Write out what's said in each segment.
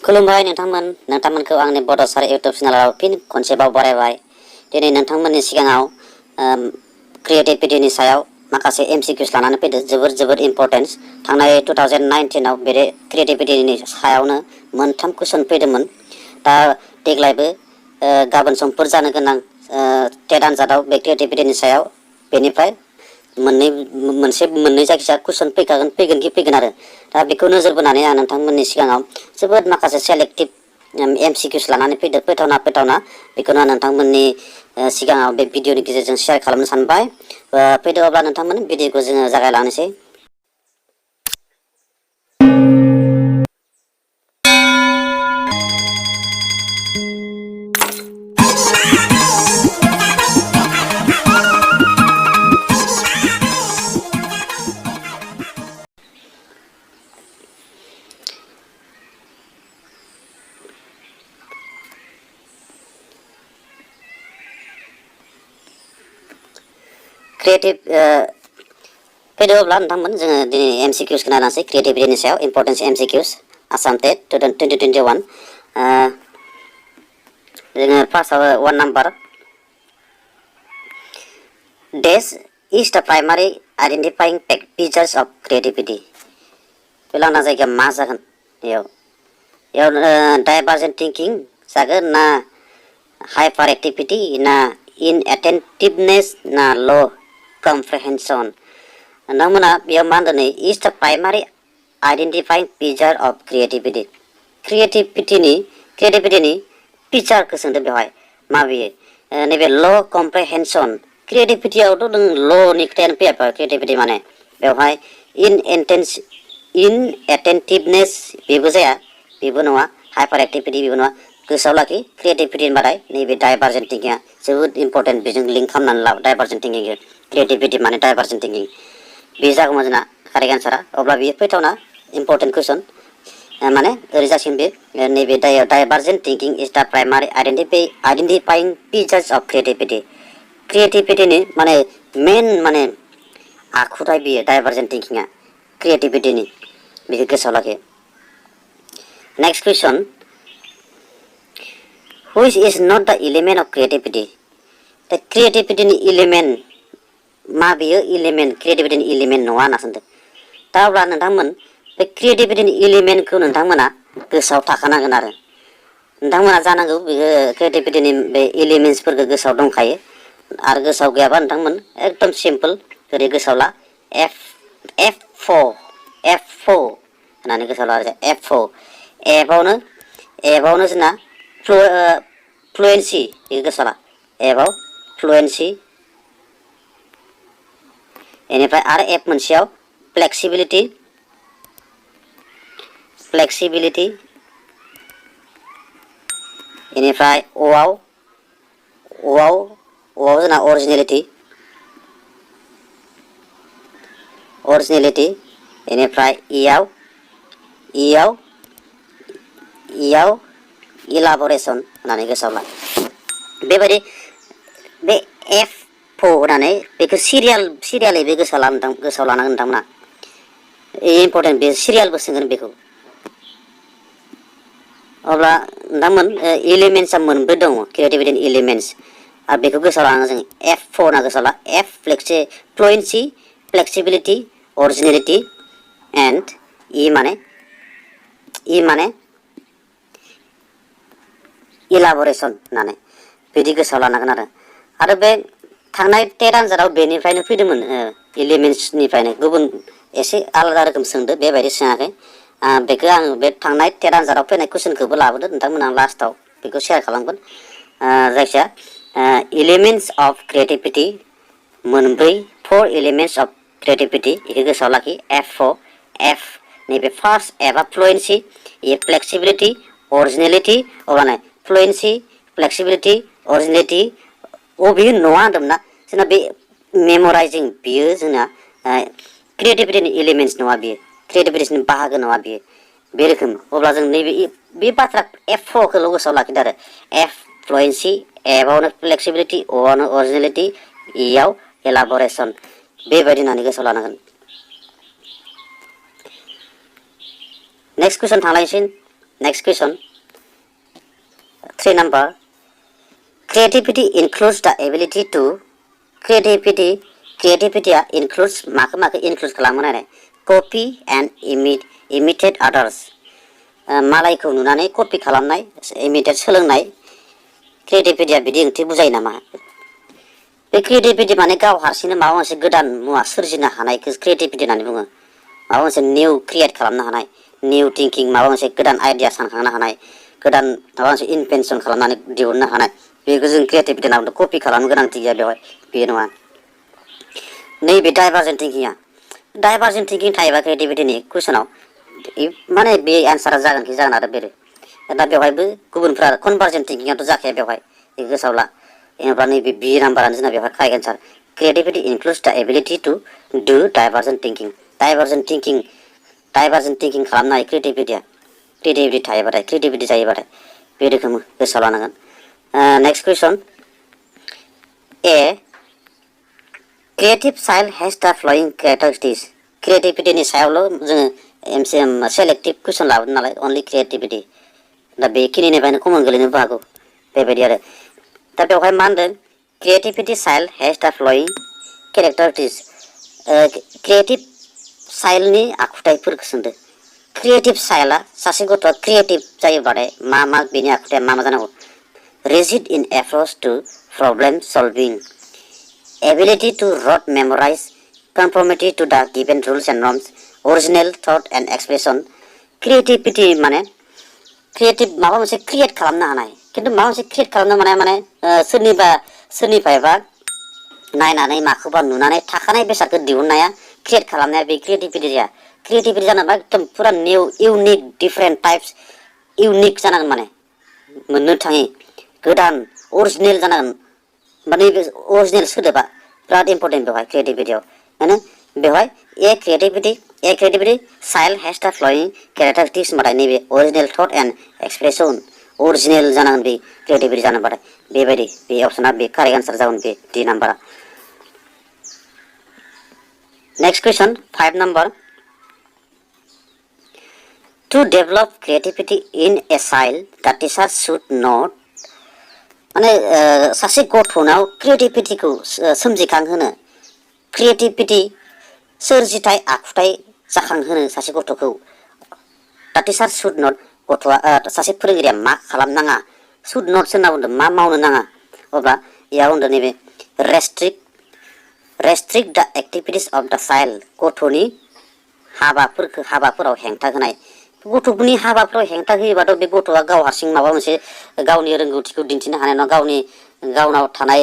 खुलुमबाय नोंथांमोनखौ आंनि बड' सार इउटुब चेनेलाव फिन खनसेबाव बरायबाय। दिनै नोंथांमोननि सिगाङाव क्रिएटिभिटीनि सायाव माखासे MCQs लानानै फैदो। जोबोर इम्पर्टेन्स। थांनाय 2019 आव बे क्रिएटिभिटीनि सायावनो मोनथाम कुइसन फैदोंमोन। दा देग्लायबो गाबोन समफोर जानो गोनां टेट आनजादाव बे क्रिएटिभिटीनि सायाव बेनिफ्राय मोननै जायखिजाया कुइसन फैगोन आरो दा बेखौ नोजोर बोनानै आं नोंथांमोननि सिगाङाव जोबोद माखासे सेलेक्टिभ MCQs लानानै फैथावना बेखौनो आं नोंथांमोननि सिगाङाव बे भिडिअनि गेजेरजों शेयार खालामनो सानबाय। फैदो अब्ला नोंथांमोन भिडिअखौ जोङो जागायलांनोसै। फैदो अब्ला नोंथांमोन जोङो दिनै MCQs नायनोसै क्रिएटिभिटीनि सायाव इम्पर्टेन्स MCQs आसाम टेट 2021 जोङो फार्स्टआव 1 number Dash is the primary identifying features of creativity। बे लांदां जायगाया मा जागोन बेयाव डाइभार्जेन्ट थिंकिं जागोन ना हाइपार एक्टिभिटी ना इनएटेन्टिभनेस ना लो कम्प्रिहेनसन। नोंथांमोना बेयाव मा होनदों नै इज द प्राइमारि आइडेन्टिफाइं फीचर अफ क्रिएटिभिटी। क्रिएटिभिटीनि फीचारखौ सोंदों बेवहाय माबेयो नैबे ल' कम्प्रिहेनसन। क्रिएटिभिटीयावथ' नों ल'नि खोथायानो फैया। क्रिएटिभिटी माने बेवहाय इनएटेन्टिभनेस बेबो जाया, बेबो नङा हाइपार एक्टिभिटी बेबो नङा। गोसोआव लाखि क्रिएटिभिटी होनबाथाय नैबे डाइभार्जेन्ट थिंकिंआ जोबोद इम्पर्टेन्ट। बेजों लिंक खालामनानै ला डाइभार्जेन्ट थिंकिंखौ। क्रिएटिभिटी माने डाइभार्जेन्ट थिंकिं बे जागौमोन जोंना कारेक्ट आन्सारा। अब्ला बेयो फैथावना इम्पर्टेन्ट कुइसन माने ओरै जासिगोन बे नैबे डाइभार्जेन्ट थिंकिं इज द प्राइमारि आइडेन्टिफाइं फीचर्स अफ क्रिएटिभिटी। क्रिएटिभिटीनि माने मेन माने आखुथाय बेयो डाइभार्जेन्ट थिंकिंआ क्रिएटिभिटीनि। बेखौ गोसोआव लाखि। Next question which is not the element of creativity. दा क्रिएटिभिटीनि एलिमेन्ट मा बेयो एलिमेन्ट क्रिएटिभिटीनि एलिमेन्ट नङा होनना सोंदों। दा अब्ला नोंथांमोन बे क्रिएटिभिटीनि एलिमेन्टखौ नोंथांमोना गोसोआव थाखानांगोन आरो नोंथांमोना जानांगौ बेखौ क्रिएटिभिटीनि बे एलिमेन्ट्सफोरखौ गोसोआव दंखायो। आरो गोसोआव गैयाबा नोंथांमोन एकदम सिम्पोल ओरै गोसोआव ला F4 होननानै गोसोआव ला आरो एफआवनो जोंना फ्लुएन्सि बेखौ गोसोआव ला। एफआव फ्लुएन्सि बेनिफ्राय आरो एफ मोनसेयाव फ्लेक्सिबिलिटि बेनिफ्राय अआव जोंना अरिजिनेलिटि बेनिफ्राय इयाव इलाबरेसन होननानै गोसोआव ला। बेबायदि बे F4 होननानै बेखौ सिरियालै बे गोसोआव लानांगोन नोंथांमोना। इम्पर्टेन्ट बे सिरियालबो सोंगोन बेखौ। अब्ला नोंथांमोन एलिमेन्ट्सआ मोनब्रै दङ क्रिएटिभिटीनि एलिमेन्ट्स आरो बेखौ गोसोआव लानांगौ जों F4 होनना गोसोआव ला। फ्लुएन्सि फ्लेक्सिबिलिटि अरिजिनेलिटि एन्ड इ माने इलाबरेसन होननानै बिदि गोसोआव लानांगोन आरो बे थांनाय टेट आनजादाव बेनिफ्रायनो फैदोंमोन एलिमेन्ट्सनिफ्रायनो। गुबुन एसे आलादा रोखोम सोंदो, बेबायदि सोङाखै। बेखौ आं बे थांनाय टेट आनजादाव फैनाय कुइसनखौबो लाबोदो नोंथांमोना लास्टाव बेखौ शेयार खालामगोन। जायखिया एलिमेन्ट्स अफ क्रिएटिभिटी मोनब्रै 4 एलिमेन्ट्स अफ क्रिएटिभिटी बेखौ गोसोआव लाखि। F4 नैबे फार्स्ट एफआ फ्लुएन्सि फ्लेक्सिबिलिटि अरिजिनेलिटि। अब्लानो फ्लुएन्सि फ्लेक्सिबिलिटि अरिजिनेलिटि बेयो नङा होनदोंमोन ना जोंना बे मेमराइजिं बियो जोंना क्रिएटिभिटीनि एलिमेन्ट्स नङा, बियो क्रिएटिभिटीनि बाहागो नङा बियो बे रोखोम। अब्ला जों नैबे बे बाथ्रा F4खौल' गोसोआव लाखिदो आरो F फ्लुएन्सि, एफआवनो फ्लेक्सिबिलिटि, अआवनो अरिजिनेलिटि, इयाव एलाबरेसन बेबायदि होननानै गोसोआव लानांगोन। Next question थांलायनोसै Next question. 3 number. Creativity includes the ability to creativity includes माखो include खालामो नालाय copy and imitate others. मालायखौ नुनानै कपि खालामनाय imitate सोलोंनाय creativity बिदि ओंथि बुजायो नामा? बे creativity माने गाव हारसिंनो माबा मोनसे गोदान मुवा सोरजिनो हानायखौ creativity होननानै बुङो। माबा मोनसे new create खालामनो हानाय, new thinking माबा मोनसे गोदान आइडिया सानखांनो हानाय, गोदान माबा मोनसे इनभेन्सन खालामनानै दिहुननो हानाय बेखौ जों creativity होनना बुङो। कपि खालामनो गोनांथि गैया बेवहाय बे नङा। नैबे डाइभार्जेन्ट थिंकिंआ डाइभार्जेन्ट थिंकिं थायोबा क्रिएटिभिटिनि कुइसनाव माने बे एन्सारा जागोनखि जागोन आरो बेरो दा बेवहायबो गुबुनफ्रा कनभार्जेन्ट थिंकिंआथ' जाखाया बेवहाय गोसोआव ला जेनेबा नैबे बि नाम्बारानो जोंना बेवहाय कारेक्ट एन्सार क्रिएटिभिटि इनक्लुड्स द एबिलिटि टु डु डाइभार्जेन्ट थिंकिं खालामनो हायो क्रिएटिभिटि थायोबाथाय क्रिएटिभिटि जायोबाथाय बे रोखोम गोसोआव लानांगोन। Next question A Creative style has the following characteristics. Creativity सायावल' जोङो MCM selective कुइसन लाबोदों नालाय only creativity दा बेखिनिनिफ्रायनो कमन गोलैनोबो हागौ बेबायदि आरो दा बेवहाय मा होनदों creativity style has the following characteristics. Creative style नि आखुथायफोरखौ सोंदों creative style आ सासे गथ'आ creative जायोबाथाय मा बेनि आखुथाया मा जानांगौ rigid in approach to problem solving, ability to rote memorize, conformity to the given rules and norms, original thought and expression. Creativity माने creative माबा मोनसे create खालामनो हानाय किन्तु माबा मोनसे create खालामनो माने सोरनिफ्रायबा नायनानै माखौबा नुनानै थाखानाय बेसादखौ दिहुननाया create खालामनाया बे creativity जाया creativity जानोबा एकदम पुरा new unique different types unique जानांगोन माने मोननो थाङि गोदान original जानांगोन माने बे original सोदोबा बिराद इम्पर्टेन्ट बेवहाय क्रिएटिभिटियाव माने बेवहाय ए क्रिएटिभिटि style has the following characteristics होनबाथाय नैबे original thought and expression original जानांगोन बे क्रिएटिभिटि जानोबाथाय बेबायदि बे अपसना बे कारेक्ट आन्सार जागोन बे डी नाम्बारा। Next question 5 number To develop creativity in a child, the teacher should not माने सासे गथ'नाव क्रिएटिभिटिखौ सोमजिखांहोनो क्रिएटिभिटि सोरजिथाय आखुथाय जाखांहोनो सासे गथ'खौ दा टिचार शुड नट गथ'आ सासे फोरोंगिरिया मा खालामनाङा शुड नट होनना बुंदों मा मावनो नाङा अब्ला इयाव बुंदों नैबे रेस्ट्रिक्ट द एक्टिभिटिस अफ द चाइल्ड गथ'नि हाबाफोराव हेंथा होनाय गथ'फोरनि हाबाफोराव हेंथा होयोबाथ' बे गथ'आ गाव हारसिं माबा मोनसे गावनि रोंगौथिखौ दिन्थिनो हानाय नङा गावनाव थानाय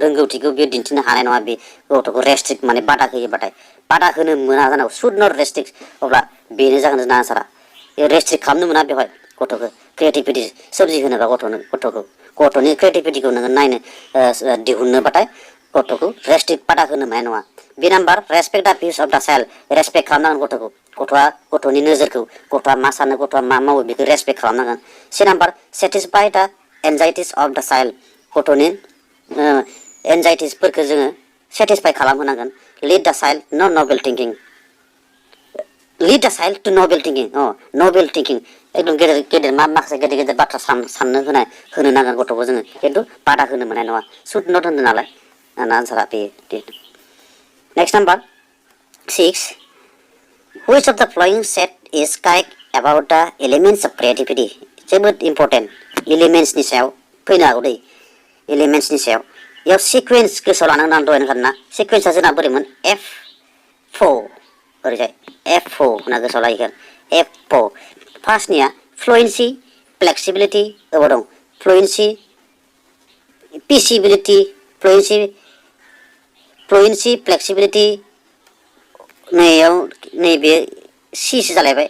रोंगौथिखौ बे दिन्थिनो हानाय नङा बे गथ'खौ रेस्ट्रिक्ट माने बादा होयोबाथाय बादा होनो मोना जानांगौ शुड नट रेस्ट्रिक्ट अब्ला बेनो जागोन जोंना आन्सारा रेस्ट्रिक्ट खालामनो मोना बेवहाय गथ'खौ क्रिएटिभिटि सोमजिहोनोबा गथ'नि क्रिएटिभिटिखौ नोङो नायनो दिहुननोबाथाय गथ'खौ रेस्ट्रिक्ट बादा होनो मोननाय नङा। बे नाम्बार रेसपेक्ट द views of the child respect खालामनांगोन गथ'नि नोजोरखौ गथ'आ मा सानो गथ'आ मा मावो बेखौ रेसपेक्ट खालामनांगोन। से नाम्बार सेटिसफाइ द एनजाइटिस अफ द चाइल्ड गथ'नि एनजाइटिसफोरखौ जोङो सेटिसफाइ खालामहोनांगोन। Lead the child novel thinking to novel thinking एकदम गेदेर माखासे गेदेर बाथ्रा साननो होनो नांगोन गथ'खौ जोङो खिन्थु बादा होनो मोननाय नङा शुड नट होनदों नालाय आन्सारा बे। Next number 6 Which of the following set is correct about the elements of creativity? जोबोद इम्पर्टेन्ट एलिमेन्ट्सनि सायाव फैनो हागौ दै एलिमेन्ट्सनि सायाव बेयाव सिकुवेन्स गोसोआव लानांगोन दहाय होनखादोंना सिकुवेन्सआ जोंना बोरैमोन F4 ओरैजाय F4 होनना गोसोआव लायगोन F4 फार्स्टनिया फ्लुएन्सि फ्लेक्सिबिलिटि अबाव दं फ्लुएन्सि पिसिबिलिटि फ्लुएन्सि फ्लेक्सिबिलिटि नैबे सिसो जालायबाय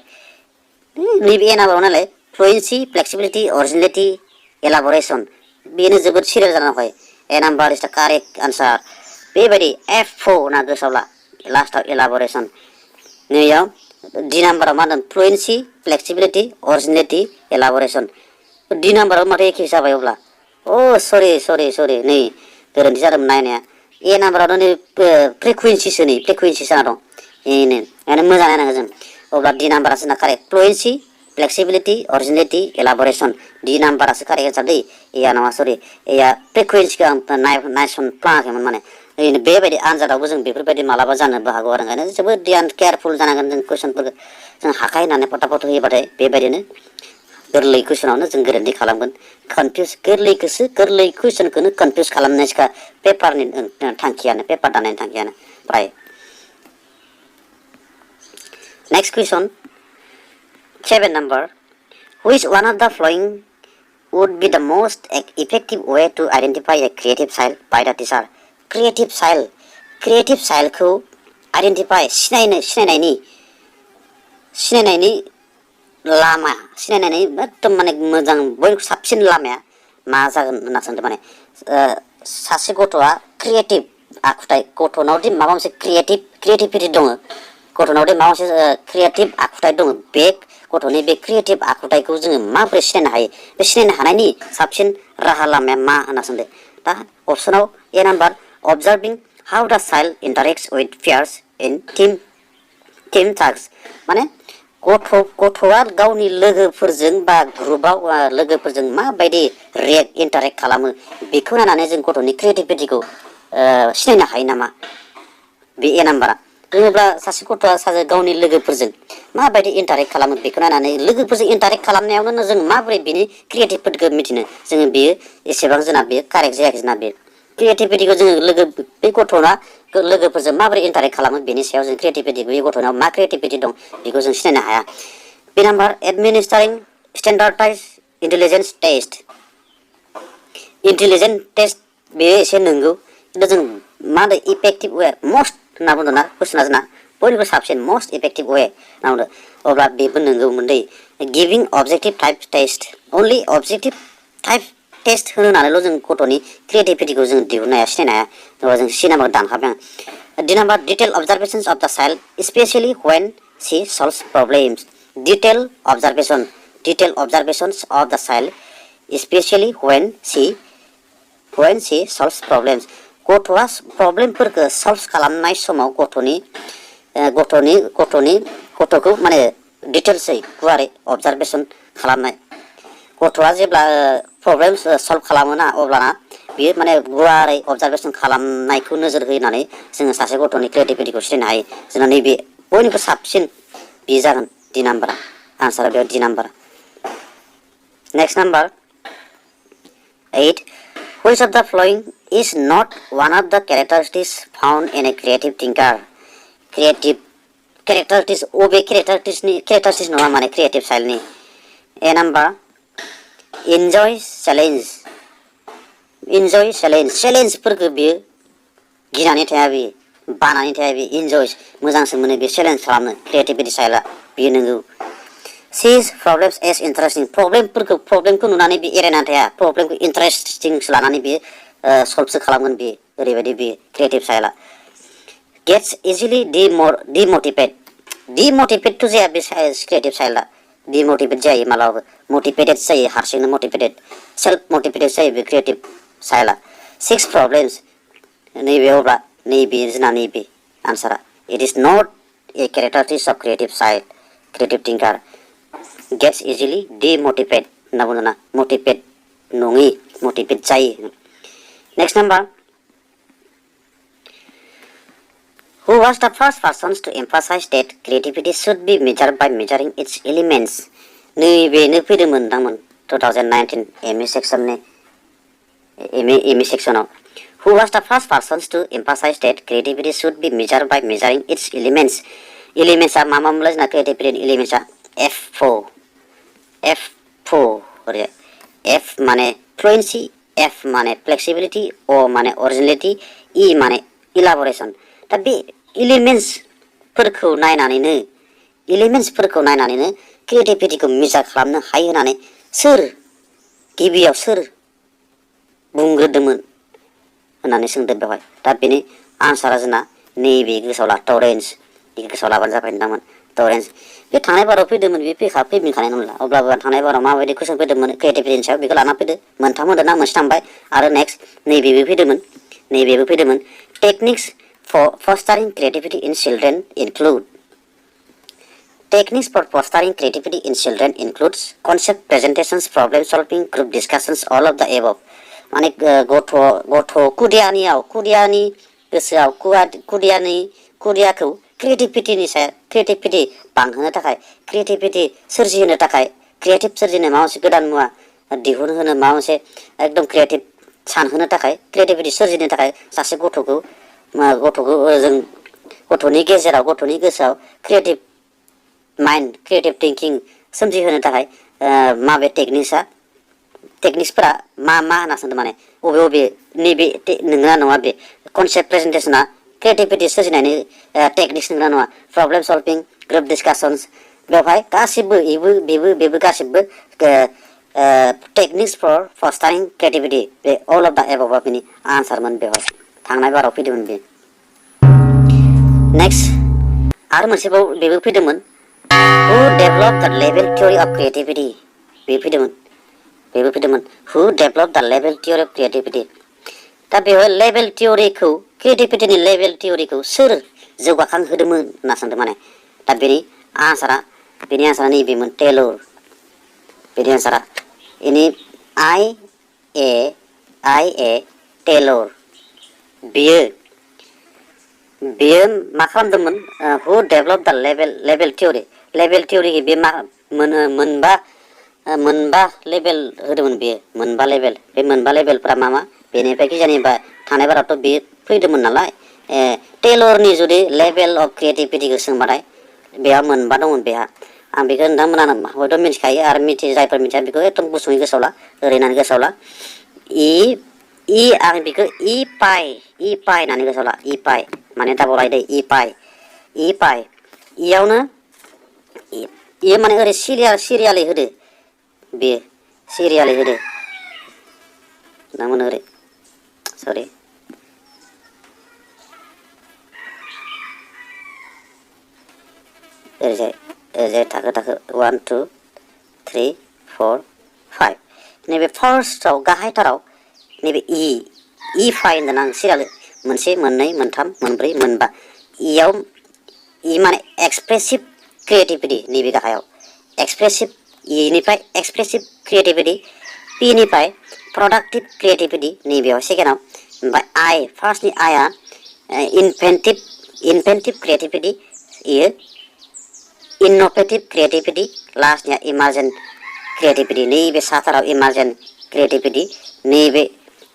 नैबे ए नाम्बाराव नालाय फ्लुएन्सि फ्लेक्सिबिलिटि अरिजिनेलिटि एलाबरेसन बेनो जोबोद सिरियाल जाना दंखायो ए नाम्बार इज द कारेक्ट आन्सार बेबायदि F4 होनना गोसोआव ला लास्टआव एलाबरेसन नैयाव डि नाम्बाराव मा होनदों फ्लुएन्सि फ्लेक्सिबिलिटि अरिजिनेलिटि एलाबरेसन डि नाम्बाराव माथो एखे जाबाय अब्ला सरि नै गोरोन्थि जादोंमोन नायनाया ए नाम्बारावनो नै फ्रिकुवेन्सि जाना दं माने मोजां नायनांगोन जों अब्ला डि नाम्बारा जोंना correct fluency flexibility, originality, elaboration. D नाम्बारासो कारेक्ट एन्सार दै एया नङा सरि एया फ्रिकुवेन्सिखौ आं नायसनफ्लाङाखैमोन माने ओरैनो बेबायदि आनजादावबो जों बेफोरबायदि मालाबा जानोबो हागौ आरो ओंखायनो जोबोद ध्यान केयारफुल जानांगोन जों कुइसनफोरखौ जों हाखायो होननानै फटाफट होयोबाथाय बेबायदिनो गोरलै कुइसनावनो जों गोरोन्थि खालामगोन कनफिउस गोरलै कुइसनखौनो कनफिउस खालामनायसो पेपारनि थांखियानो पेपार दानायनि थांखियानो प्राय next question 7 number which one of the following would be the most effective way to identify a creative style by the teacher creative style खौ identify सिनायनायनि लामा सिनायनायनि एकदम माने मोजां बयनिख्रुइ साबसिन लामाया मा जागोन होनना सोंदों माने सासे गथ'आ क्रिएटिभ आखुथाय गथ'नावदि माबा मोनसे क्रिएटिभिटि दङ गथ'नावदि माबा मोनसे क्रिएटिभ आखुथाय दङ बे गथ'नि बे क्रिएटिभ आखुथायखौ जोङो माबोरै सिनायनो हायो बे सिनायनो हानायनि साबसिन राहा लामाया मा होनना सोंदों दा अपसनाव ए number observing how the child interacts with peers in team tasks माने गथ'आ गावनि लोगोफोरजों बा ग्रुपआव लोगोफोरजों माबायदि इन्टारेक्ट खालामो बेखौ नायनानै जों गथ'नि क्रिएटिभिटिखौ सिनायनो हायो नामा बे ए नाम्बारा बुङोब्ला सासे गथ'आ गावनि लोगोफोरजों माबायदि इन्टारेक्ट खालामो बेखौ नायनानै लोगोफोरजों इन्टारेक्ट खालामनायावनो जों माबोरै बिनि क्रिएटिभिटिखौ मिथिनो जोङो बेयो एसेबां जोंना बेयो कारेक्ट जायाखै जोंना बे क्रिएटिभिटिखौ जोङो बे गथ'ना लोगोफोरजों माबोरै इन्टारेक्ट खालामो बेनि सायाव जों क्रिएटिभिटिखौ बे गथ'नाव मा क्रिएटिभिटि दं बेखौ जों सिनायनो हाया बे नाम्बार एडमिनिस्ट्रिं स्टेन्डार्डाइज इन्टेलिजेन्स टेस्ट बेयो एसे नंगौ खिन्थु जों मा होनो इफेक्टिभ वे मस्ट होनना बुंदों ना कुइसना जोंना बयनिख्रुइ साबसिन मस्ट इफेक्टिभ वे होनना बुंदों अब्ला बेबो नंगौमोन दै गिभिं अबजेक्टिभ टाइप टेस्ट अनलि अबजेक्टिभ टाइप टेस्ट होनो होनानैल' जों गथ'नि क्रिएटिभिटिखौ जों दिहुननो हाया सिनायनो हाया अब्ला जों सि नाम्बार दानखाबाय आं D number detail observations of the child specially when she solves problems detail observations of the child specially when she solves problems गथ'आ प्रब्लेमफोरखौ सल्भ खालामनाय समाव गथ'खौ माने डिटेल्सै गुवारै अबजारभेसन खालामनाय गथ'आ जेब्ला प्रब्लेम सल्भ खालामोना अब्लाना बियो माने गुवारै अबजारभेसन खालामनायखौ नोजोर होनानै जोङो सासे गथ'नि क्रिएटिभिटिखौ सिनायनो हायो जोंना नैबे बयनिख्रुइ साबसिन बे जागोन डि नाम्बारा आन्सारा बेयाव D number next number 8 which of the following is not one of the characteristics found in a creative thinker creative characteristics अबे characteristics नङा माने creative style नि ए नाम्बार enjoy चेलेन्जफोरखौ बियो गिनानै थाया बियो बानानै थाया बियो इन्जय मोजांसो मोनो बे चेलेन्ज खालामनो क्रिएटिभिटि स्टाइला बियो नंगौ sees problems as interesting प्रब्लेमखौ नुनानै बे एरायनानै थाया प्रब्लेमखौ इन्टारेस्टिंसो लानानै बियो सल्भसो खालामगोन बियो ओरैबायदि बियो क्रिएटिभ स्टाइला gets easily demotivated जाया बे क्रिएटिभ स्टाइला डिमोटिवेट जायो मालाबाबो मोटिवेटेड जायो हारसिंनो मोटिवेटेड सेल्फ मोटिवेटेड जायो बे क्रिएटिभ स्टाइला 6 प्रब्लेम्स नैबे अब्ला नैबे जोंना नैबे आन्सारा it is not a characteristics of creative style creative thinker gets easily demotivate होनना बुङो ना मोटिवेट नङि मोटिवेट जायो next number Who was the first persons to emphasize that creativity should be measured by measuring its elements? नैबेनो फैदोंमोन दांमोन 2019 ME सेक्सनाव Who was the first persons to emphasize that creativity should be measured by measuring its elements? Elementsआ मा मोनलाय जोंना creativity elementsआ F4 F माने fluency F माने flexibility O माने originality E माने elaboration दा बे एलिमेन्ट्सफोरखौ नायनानैनो क्रिएटिभिटिखौ मेजार खालामनो हायो होननानै गिबियाव सोर बुंग्रोदोंमोन होननानै सोंदों बेवहाय दा बेनि आन्सारा जोंना नैबे गोसोआव ला टरेन्स बेखौ गोसोआव लाबानो जाबाय नोंथांमोन टरेन्स बे थांनाय बाराव फैदोंमोन बे फैफिनखानाय नंला अब्लाबो थांनाय बाराव माबायदि कुइसन फैदोंमोन क्रिएटिभिटिनि सायाव बेखौ लाना फैदो मोनथाम होदों ना मोनसे थांबाय आरो नेक्स्ट नैबेबो फैदोंमोन techniques for fostering creativity in children include Techniques for fostering creativity in children includes concept presentations, problem solving, group discussions, all of the above. माने गथ' खुदियानि गोसोआव खुदियाखौ क्रिएटिभिटी बांहोनो थाखाय क्रिएटिभिटी सोरजिहोनो थाखाय क्रिएटिभ सोरजिनो माबा मोनसे गोदान मुवा दिहुनहोनो माबा मोनसे एकदम क्रिएटिभ सानहोनो थाखाय क्रिएटिभिटी सोरजिनो थाखाय सासे गथ'खौ जों गथ'नि गोसोआव क्रिएटिभ माइन्ड क्रिएटिभ थिंकिं सोमजिहोनो थाखाय माबे टेक्निक्सफोरा मा होनना सोंदों माने बबे नैबे नंगौना नङा बे कनसेप्ट प्रेजेन्टेसना क्रिएटिभिटी सोरजिनायनि टेक्निक्स नंगौना नङा प्रब्लेम सल्भिं ग्रुप डिसकासन्स बेवहाय गासिबो बेबो गासिबो टेक्निक्स फर फस्टारिं क्रिएटिभिटी बे अल अफ द एबव बेनि आन्सारमोन बेवहाय थांनाय बाराव फैदोंमोन बे नेक्स्ट आरो मोनसेबाव बेबो फैदोंमोन who developed the level theory of creativity बेबो फैदोंमोन who developed the level theory of creativity दा बेवहाय लेभेल थियरिखौ क्रिएटिभिटीनि लेभेल थियरिखौ सोर जौगाखांहोदोंमोन होनना सोंदों माने दा बेनि आन्सारा नैबेमोन टेलर बेनि आन्सारा इनि आइ ए टेलर बेयो मा खालामदोंमोन हु डेभेलप द लेभेल थियरि बे मा मोनबा लेभेल होदोंमोन बेयो मोनबा लेभेलफोरा मा बेनिफ्राय जेनेबा थानाय बारावथ' बे फैदोंमोन नालाय टेलरनि जुदि लेभेल अफ क्रिएटिभिटीखौ सोंबाथाय बेहा मोनबा दंमोन बेहा आं बेखौ नोंथांमोना हयथ' मिथिखायो आरो जायफोर मिथिया बेखौ एकदम गुसुङै गोसोआव ला ओरैनानै गोसोआव ला आं बेखौ इ पाइ होननानै गोसोआव ला इ पाइ माने डाबल आइ दै इ पाइ इयावनो इयो माने ओरै सिरियालै होदो बेयो सिरियालै होदो नामोन ओरै सरि ओरैजाय थाखो 1 2 3 4 5 नैबे फार्स्टआव गाहायथाराव नैबे इ फाइ होनदों आं सिरियाल मोनसे मोननै मोनथाम मोनब्रै मोनबा इयाव माने एक्सप्रेसिभ क्रिएटिभिटी नैबे गाहायाव एक्सप्रेसिभ इनिफ्राय एक्सप्रेसिभ क्रिएटिभिटी पिनिफ्राय प्रडाक्टिभ क्रिएटिभिटी नैबेयाव सेकेन्डआव ओमफ्राय फार्स्टनि आइआ इनभेन्टिभ क्रिएटिभिटी इयो इनोभेटिभ क्रिएटिभिटी लास्टनिया इमार्जेन्ट क्रिएटिभिटी नैबे साथाराव इमार्जेन्ट क्रिएटिभिटी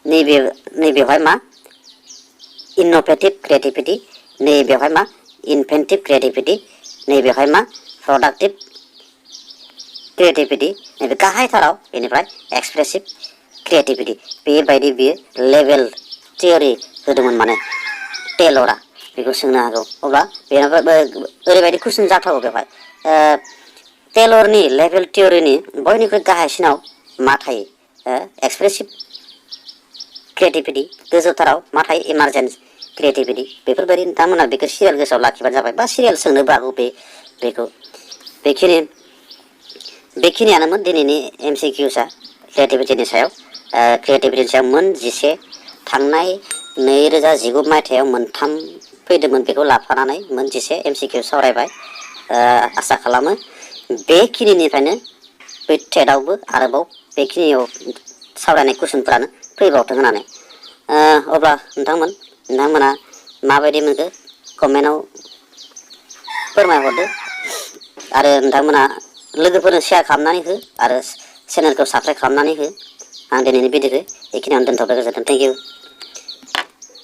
नैबेवहाय मा इनोभेटिभ क्रिएटिभिटी नैबेवहाय मा इनभेन्टिभ क्रिएटिभिटी नैबेवहाय मा प्रडाक्टिभ क्रिएटिभिटी नैबे गाहायथाराव बेनिफ्राय एक्सप्रेसिभ क्रिएटिभिटी बेबायदि बियो लेभेल थियरि होदोंमोन माने टेलरा बेखौ सोंनो हागौ अब्ला बेनाबो ओरैबायदि कुइसन जाथावो बेवहाय टेलरनि लेभेल थियरिनि बयनिख्रुइ गाहायसिनाव मा थायो एक्सप्रेसिभ क्रिएटिभिटी गोजौथाराव मा थायो इमार्जेन्ट क्रिएटिभिटी बेफोरबायदि नोंथांमोना बेखौ सिरियाल गोसोआव लाखिबानो जाबाय बा सिरियाल सोंनोबो हागौ बेखौ बेखिनियानोमोन दिनैनि MCQsआ क्रिएटिभिटीनि सायाव मोन 11 थांनाय 2019 मायथाइयाव मोनथाम फैदोंमोन बेखौ लाफानानै मोन 11 MCQ सावरायबाय आसा खालामो बेखिनिनिफ्रायनो बे टेटआवबो आरोबाव बेखिनियाव सावरायनाय कुइसनफोरानो फैबावथों होननानै अब्ला नोंथांमोना माबायदि मोनखो कमेन्टआव फोरमायहरदो आरो नोंथांमोना लोगोफोरनो शेयार खालामनानै हो आरो चेनेलखौ साबस्क्राइब खालामनानै हो आं दिनैनि भिडिअखौ बेखिनियावनो दोनथ'बाय गोजोन्थों थेंक इउ